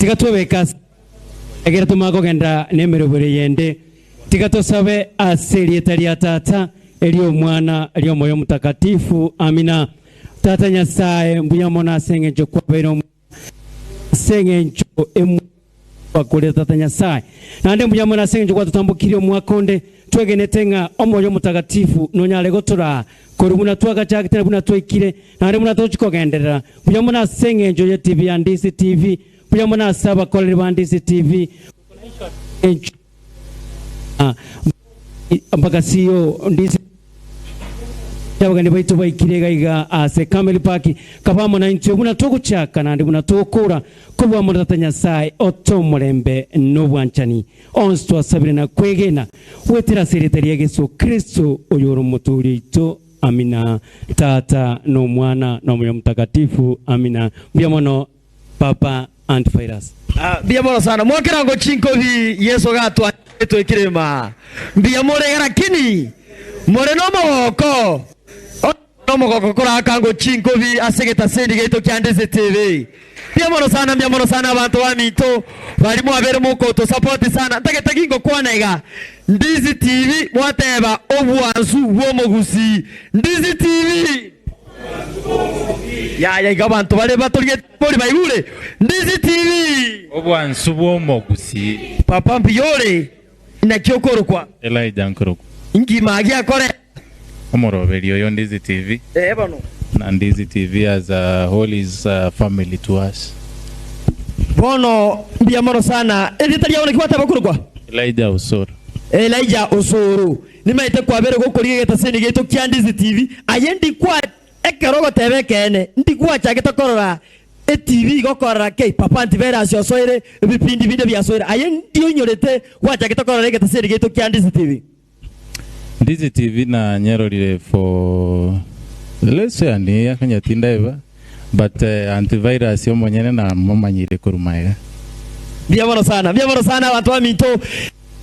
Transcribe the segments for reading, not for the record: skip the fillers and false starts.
Tiga twebeke ase ekero tomanye kogenda nemeroberi eyende. Tiga tosabe ase erieta ria Tata, eri'Omwana, eri'Omoyo Omotakatifu. Amina. Tata Nyasae, mbuya mono ase engencho kwabeire omuya, ase engencho emwa gwakorire Tata Nyasae. Naende mbuya mono ase engencho gwatotambokirie omwaka onde, twegenete ng'a Omoyo Omotagatifu nonyare gotoraa korwa buna twagachagete na buna twaikire, naende buna tochi kogenderera. Mbuya mono ase engencho ye TV ya Ndisi TV, mbuya mono ase abakoreri ba Ndisi TV, mpaka siyo Ndisi abageni baito baikire iga iga ase Camel Park, kaba amo naintwe buna togochaka naende buna togokora, kobua amo na Tata Nyasae ote omorembe na obwanchani. Onsi twasabire na kwegena goetera ase erieta ria Yeso Kristo, oyore Omotoori oito. Amina. Tata, na Omwana, na Omoyo Omotakatifu. Amina. Mbuya mono Papa Antivirus. Mbuya mono sana mwakerango chinkobi Yeso gatwanchete twekirema mbuya more iga lakini more nomogoko onye nomogoko koraka ngo chinkobi ase egetaseni giaito kia Ndisi TV mbuya mono sana mbuya mono sana abanto baminto baria mwabere mokotosupport sana ntagete gingokwana iga Ndisi TV mwateba obwansu bwomogusii Ndisi TV. Yaya iga abanto bare batorigete bori baigure Ndizi TV. Obwansu bw'omogusii. Papa mbuya ore inaki okorokwa. Elijah nkorokwa. Inki magi akore? Omoroberi oyo Ndizi TV. Ee bono. Na Ndizi TV as a whole is a family to us. Bono mbuya mono sana. Erieta riao naki gwateba okorokwa? Elijah Osoro. Elijah Osoro. Nimaete kwabere gokorigia egetaseni giaito kia Ndizi TV, aye ndikwa ekero ogoteba ekeene, ndigwachagete korora etv igokorora kei papa antivirus osoire, ebipindi binde biasoire, aye ndi oinyorete gwachagete korora egetaseni giaito kia Ndizi TV. Ndizi TV nanyerorire for let's say and onye tindaiba but antivirus omonyene namomanyire korwa magega. Mbuya mono sana, mbuya mono sana abanto baminto.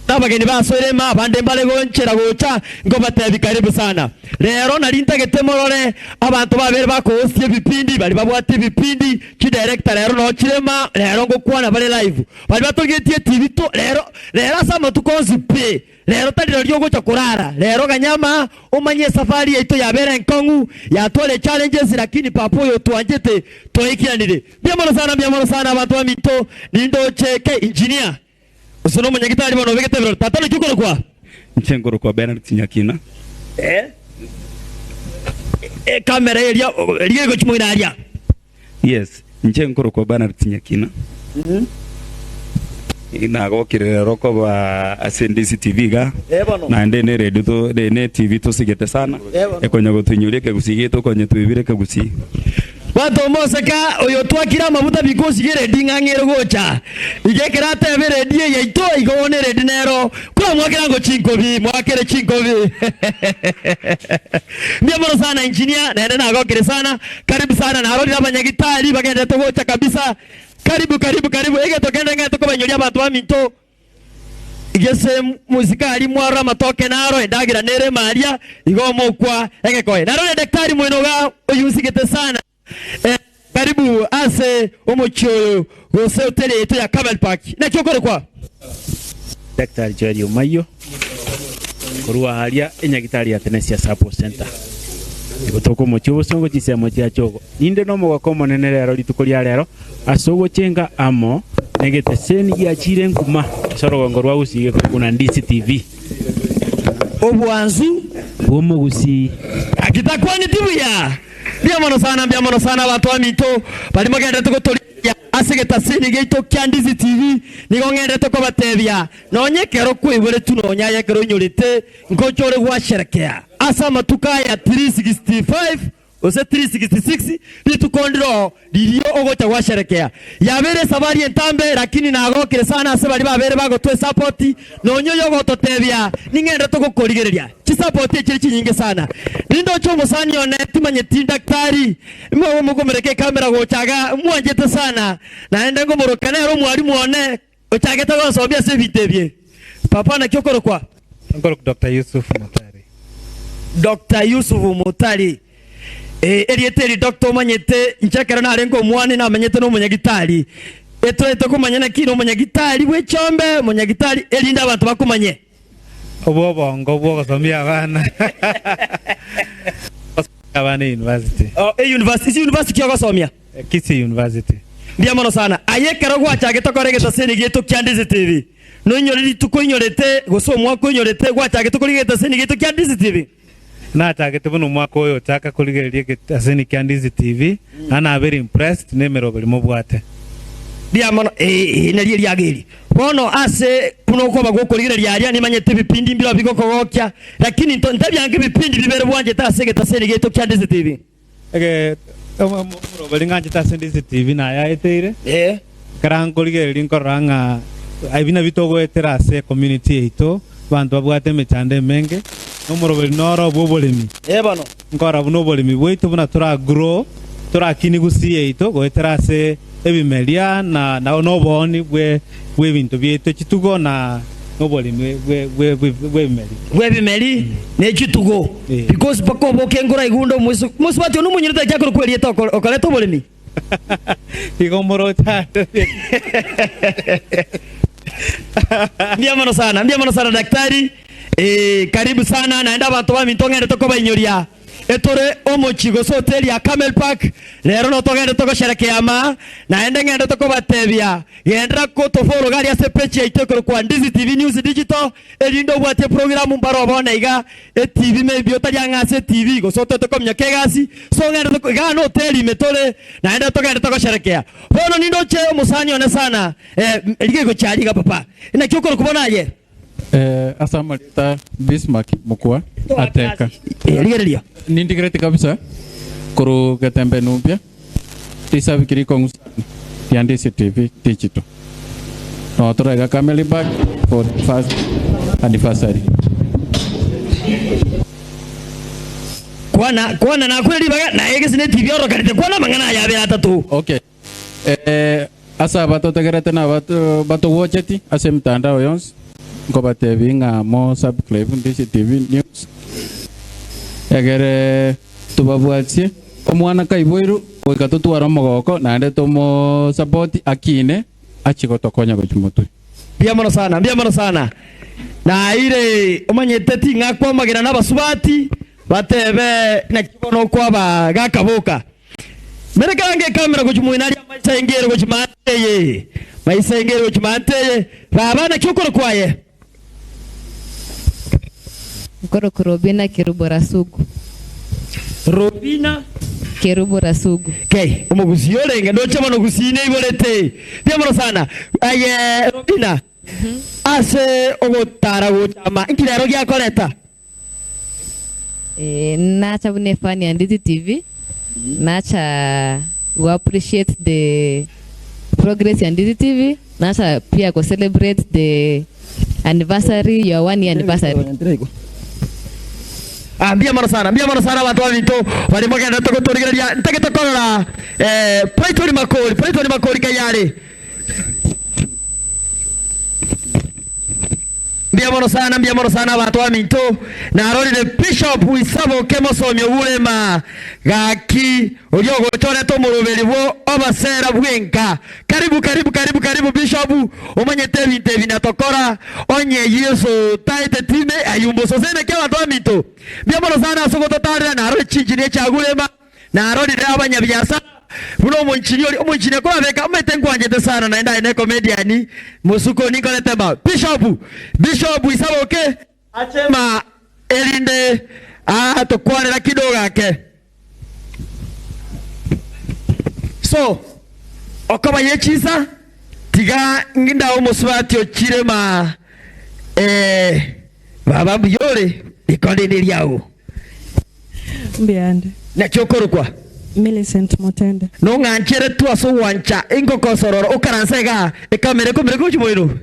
Nabageni basoire ime, abande mbare gonchera gocha, nkobatebi karibu sana. Rero nari ntagete morore abanto babere bakohosti ebipindi, baria babwate ebipindi, chidirector rero noo chire ime, rero ngokwana bare live. Baria batorigetie etibi to rero, rero ase amatuko onsi pi, rero tari rirorio ogocha korara, rero ganya ama omanye esafari yaito yabere enkong'u, yatware challenges lakini papa oyo otwanchete twaikiranire. Mbuya mono sana, mbuya mono sana abanto baminto, nindoche ke engineer. Gose nomonyagitari bono obegete ebirore. Tata naki okorokwa? Inche nkorokwa Bernard Nyakina. Eh, ekamera eria eria egochimoina aria. Yes, inche nkorokwa Bernard Nyakina. Nagokire rero koba ase Ndisi TV iga Eh, bono. naende ne radio to ne ne TV tosigete sana Eh, bono. ekonya gotoinyoria ekegusii gieto okonye twebire ekegusii. Bwata omoseka oyo otwakire amabuta bikosi geredi ng'a ng'ere gocha. Iga ekero ateba eredi eye yaito, igo bono eredi nero. Koramwakera ngo chinkobi, mwakere chinkobi. Mbuya mono sana engineer, naende nagokire sana. Karibu sana, narorire abanyagitari bagenderete gocha kabisa. Karibu karibu karibu, egento kende ng'ente kobainyoria abanto baminto. Gese mosikari mwarore amatoke naro, endagera nere ime aria, igo mokwa egekoe. Narore daktari moino iga oyusigete sana. Eh, karibu ase omochie oyo gose hoteli yaito ya Camel Park. Naki okorokwa? Daktari Joel Omayio korwa aria enyagitari ya Tenesia Support Center egotoka omochie obosongo chinsemo chia Chogo. Ninde nomogoko omonene rero rituko ria rero Ase ogochenga amo negeteseni giachire nkuma ase orogongo rwa Gusii gekorokwa na Ndisi TV. Obwansu. Bw'omogusii. Gaki takwaneti buya. Mbuya mono sana, mbuya mono sana abanto baminto baria mogenderete gotorigereria ase egetaseni giaito kia Ndizi TV. Nigo ng'enderete kobatebia nonya ekero kwaiboretwe nonya aye ekero oinyorete ngocha ore gwasherekea ase amatuko aya 365 gose 366, rituko ndiro riria ogocha gwasherekea. Yabeire esabari entambe, lakini nagokire sana ase baria babeire bagotoa esapoti, nonya oyo ogototebia ning'ende togokorigereria. Chisapoti echire chinyinge sana. Nindoche omosani one timanyeti daktari, mokomereka ekamera gocha iga, mwanchete sana, naende ngomoroka nere omwalimu one ochagete gonsomia ase ebinto ebi. Papa naki okorokwa? Nkorokwa Doctor Yusuf Mutari. Doctor Yusuf Mutari. Ee, erieta eri Doctor omanyete, inche ekero narenge omwane namenyete nomonyagitari. Etoete komanya naki nomonyagitari bw'echombe, omonyagitari, erinde abanto bakomanye. Obw'obongo bw'ogosomia abana. Gosomia abana e-university. Oh, e-university. Ase university ki ogosomia? Kisii University. Mbuya mono sana. Aye ekero gwachagete kora egetaseni giaito kia Ndizi TV, noinyore rituko oinyorete gose omwaka oinyorete gwachagete korigia egetaseni giaito kia Ndizi TV? Nachagete buna omwaka oyo ochaka korigereria egetaseni kia Ndizi TV, na nabeire impressed nemeroberi mobwate. Mbuya mono. Ee, nario eriaga eri. Bono ase buna okoba gw'okorigereria aria, nimanyete ebipindi mbirobio bigokogokia, lakini nto ntebiange ebipindi bibere bwanchete ase egetaseni giaito kia Ndizi TV. Ege omoroberi ng'anchete ase Ndizi TV nayaeteire, Ee. ekero nkorigereria nkorora ng'a ebi nabio togoetera ase ecommunity yaito, abanto babwate emechando emenge, na omoroberi noro bw'oboremi. Ee bono. Nkorora buna oboremi bwaito buna tora grow, torakini gusii yaito goetera ase ebimeria na na obooni bwe bw'ebinto biaito, chitugo na oboremi bwe bwe bw'ebimeri. Bw'ebimeri ne chitugo. Eh. Because mpaka oboke nkora igunde omoiso mosubati one omonyene tari akorokwa erieta okoreta oboremi. Igo moroche ande. Mbuya mono sana, mbuya mono sana daktari. Eh, karibu sana naende abanto baminto ng'endete kobainyoria etore omochie gose hoteli ya Camel Park rero notogende togosherekea ama naende ng'endete kobatebia gendera kotofollow gari ase page yaito ekorokwa Ndizi TV News Digital erinde obwatie program mbaro bono iga etv maybe otari ang'e ase etv gose otoete kominyoka egasi so ng'endete ko igaa na hoteli ime tore naende togende togosherekea bono nindoche omosani one sana eh, riga egochia iga papa naki okorokwa bono aye? Eh, ase amarieta Bismarck Mokua ateka. Eh, rigereria. Nindigereti kabisa korwa Getembe Numbia risabiki rikong'u sana ria Ndisi TV Digital. Nogo toraiga Camel Park for the first anniversary. Kwana, kwana nakure ribaga, naye gese ne TV orokanete, kwana amang'ana aya abere atato. Okay. Eh, ase abatotegerete na abato batogwocheti ase emitandao yonsi, nkobatebi ng'a mo subscribe Ndishi TV News, egere tobabwatie omwana kaiboirwe goika totware omogoko naende tomo support akine achie gotokonya gochia motwe. Mbuya mono sana, mbuya mono sana. Naire omanyete ting'akwa amagena nabasubati batebe naki bono okwaba gakaboka. Mere karange ekamera gochia moino aria maiso aye gochia maate eye, maiso aye gochia maate eye, baba naki okorokwa aye? Nkorokwa Robina Kerubo Rasugu. Robina Kerubo Rasugu. Kei, omogusii orenge ndoche bono gusii neiborete. Mbuya mono sana. Aye Robina, ase ogotara gocha ama, inki rero giakoreta? Eh, nacha buna efani ya Ndizi TV nacha go appreciate the progress ya Ndizi TV nacha pia go celebrate the anniversary your one year anniversary. Ah, mbuya mono sana, mbuya mono sana abanto baminto baria mogenderete gotorigereria ntagete korora eh, Brighton Makori, Brighton Makori kayare. Mbuya mono sana, mbuya mono sana abanto baminto. Narorire Bishop Isaboke mosomi oburema gaki oria ogocha orete omoroberi bwo obosera bwenka. Karibu karibu karibu karibu Bishop omanyete ebinto ebi natokora onye Yeso taete time ayumboso seneki abanto baminto. Mbuya mono sana ase ogototarera narore chinchini echiagurema. Narorire abanyabiasara buna omonchini oria, omonchini akorabeka, omanyete nkwanchete sana naende aye ne comedian, mosuko ninkorete ma Bishop, Bishop Isaboke ache ma erinde atokwanera kidogo ake. So okoba ye chinsa tiga ng'indae omosubati ochire ma eh, baba mbuya ore rikondi ndiriago. Mbuya-nde. Naki okorokwa? Millicent Motende. Nong'ancheretwe ase ogwancha ingokosorora okaranse igaa ekamera ekomire gochia moino.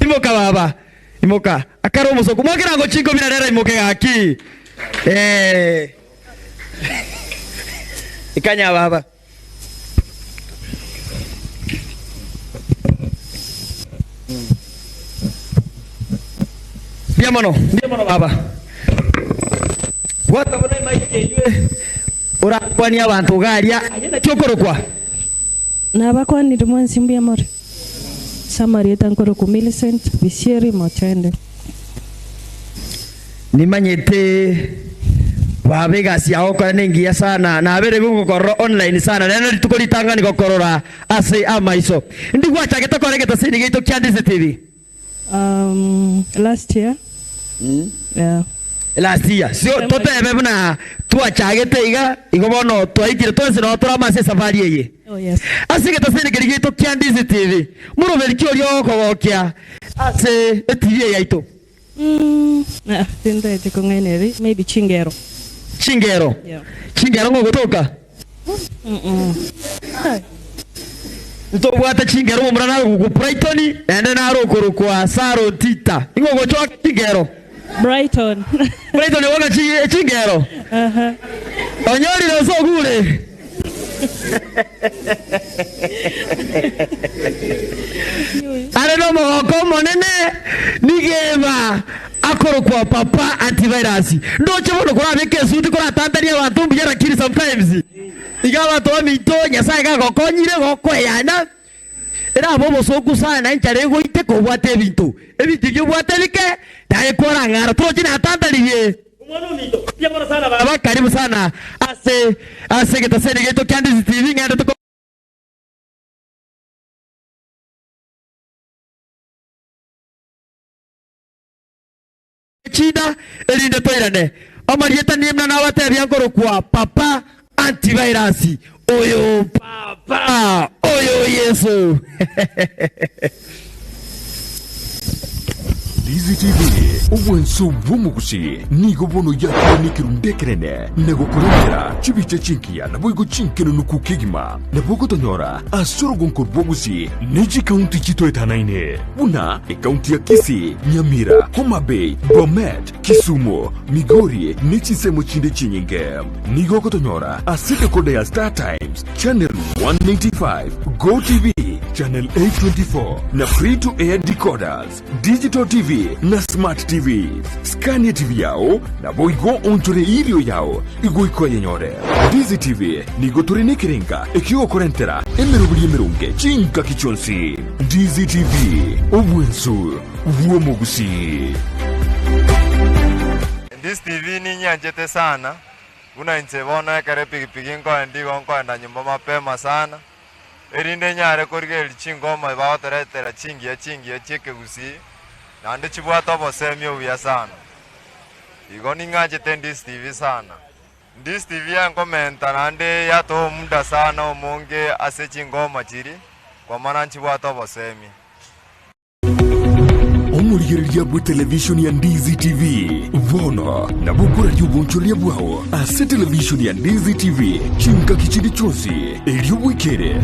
Imoka baba, imoka. Akare omosoko mwakera ngochia inkobira rero imoke gaki. Eh. Ikanya baba. Mbuya mono, mbuya mono baba. Bwata buna emaiki eywe orakwanie abanto iga aria, aye naki okorokwa? Nabakwanire mwensi mbuya more? Ase amarieta nkorokwa Millicent Bisieri Mochende. Nimanyete baba egasi yao okore nengiya sana, nabeire gogokorora online sana, rero rituko ritang'ani gokorora ase amaiso. Ndi gwachagete kora egetasini giaito kia Ndizi TV? Um, last year. Yeah. Last year. Sio totebe buna twachagete iga, igo bono twaikire twensi noo tore amo ase esafari eye. Oh, yes. Ase egetasini keria giaito kia Ndizi TV, moroberi ki oria ogokogokia ase etv eye yaito? Mm, ah, tintaeti kong'aina eri, maybe chingero. Chingero? Yeah. Chingero ng'o ogotoka? Mm-mm. Ai. Ntobwate chingero omomura narokwa Brighton naende naro okorokwa Saron Tita. Ing'o ogochoka chingero? Brighton. Brighton ogoka chi- chingero? Aha. Onyorire ase ogure? Are nomogoko omonene nigeba akorokwa Papa Antivirus. Ndoche bono korabeke esuti koratantanie abanto mbuya lakini sometimes iga abanto baminto Nyasaye gagokonyire gokoeyana erabe obosoku sana enchara egoite kobwate ebinto. Ebinto ebio obwate bike naye kwarang'ara toroche natantanirie. Omwana ominto mbuya mono sana baba karibu sana ase ase egetaseni giaito kia Ndizi TV ng'ende toko Chinda erinde toirane amarieta nimna nabatebia nkorokwa Papa Antivirus oyo Papa oyo Yeso. Ndizi TV, obwanso bw'omogusi, nigo bono yakire nekerundu ekenene na gokorentera chibicha chingiya naboigo chinkenenuku kegima. Nabo ogotonyora ase orogonko rw'obogusi ne chikaunti chitoetanaine buna ekaunti ya Kisii, Nyamira, Homa Bay, Bomet, Kisumu, Migori ne chinsemo chinde chinyinge. Nigo ogotonyora ase decoder ya Star Times, Channel 195, Go TV, Channel 824 na Free to Air decoders, Digital TV na Smart TVs. Scan TV yao naboigo onchore irio yao igoika oyenyore. Ndizi TV nigo tore nekerenga ekiogokorentera emeroberi emeronge chingaki chionsi. Ndizi TV, obwensu bw'omogusii. Ndizi TV ninyanchete sana, buna inche bono ekero epigipigi nkoenda igo nkoenda nyomba mapema sana, erinde nyare korigereria chingoma bagotoretera chingiya chingiya chi'ekegusii, naende chibwate obosemi obuya sana. Igo ning'anchete Ndizi TV sana. Ndizi TV enkomenta naende yatoa omuda sana omonge ase chingoma chiria, kwa maana nchibwate obosemi. Omorigereria bw'etelevishoni ya Ndizi TV bono nabo okoraria obonchoreria bwao ase televishoni ya Ndizi TV chingaki chinde chionsi, erio bwekere.